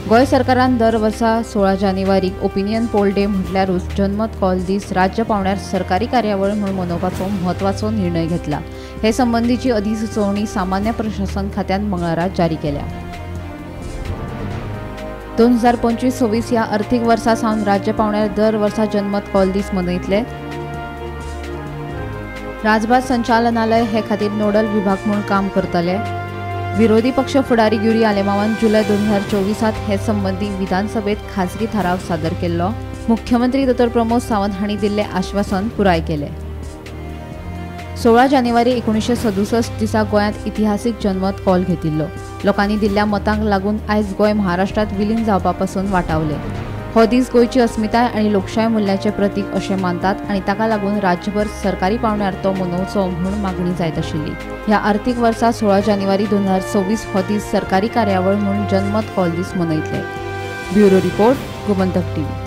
गोंय सरकारान दर वर्सा 16 जानेवारीक ओपिनियन पोल डे म्हटल्यारूच जनमत कौल दीस राज्य पावंड्यार सरकारी कार्यावळ म्हूण मनोवपाचो म्हत्वाचो निर्णय घेतला. हे संबंदीची अधिसुचोवणी सामान्य प्रशासन खात्यान मंगळारा जारी केल्या. 2025-26 ह्या अर्थीक वर्सा सावन राज्य पावंड्यार दर वर्सा जनमत कौल दीस मनयतले. राजभास संचालनालय हे खातीर नोडल विभाग म्हूण काम करतले. विरोधी पक्ष फुडारी युरी आलेमावान जुलय 2024 हे संबंदी विधानसभेत खासगी थाराव सादर केल्लो. मुख्यमंत्री डॉ. प्रमोद सावंत हांणी दिल्ले आश्वासन पुराय केले. 16 जानेवारी 1967 दिसा गोंयांत इतिहासीक जनमत कौल घेतिल्लो. लोकांनी दिल्ल्या मतांक लागून आयज गोंय महाराष्ट्रांत विलीन जावपा पासून वाटावले. हो दीस गोंयची अस्मिताय आनी लोकशाय मुल्याचें प्रतीक अशें मानतात आनी ताका लागून राज्यभर सरकारी पावंड्यार तो मनोवचो म्हूण मागणी जायत आशिल्ली. ह्या अर्थीक वर्सा 16 जानेवारी 2026 हो दीस सरकारी कार्यावळ म्हूण जनमत कौल दीस मनयतले. Bureau report, Gomantak TV.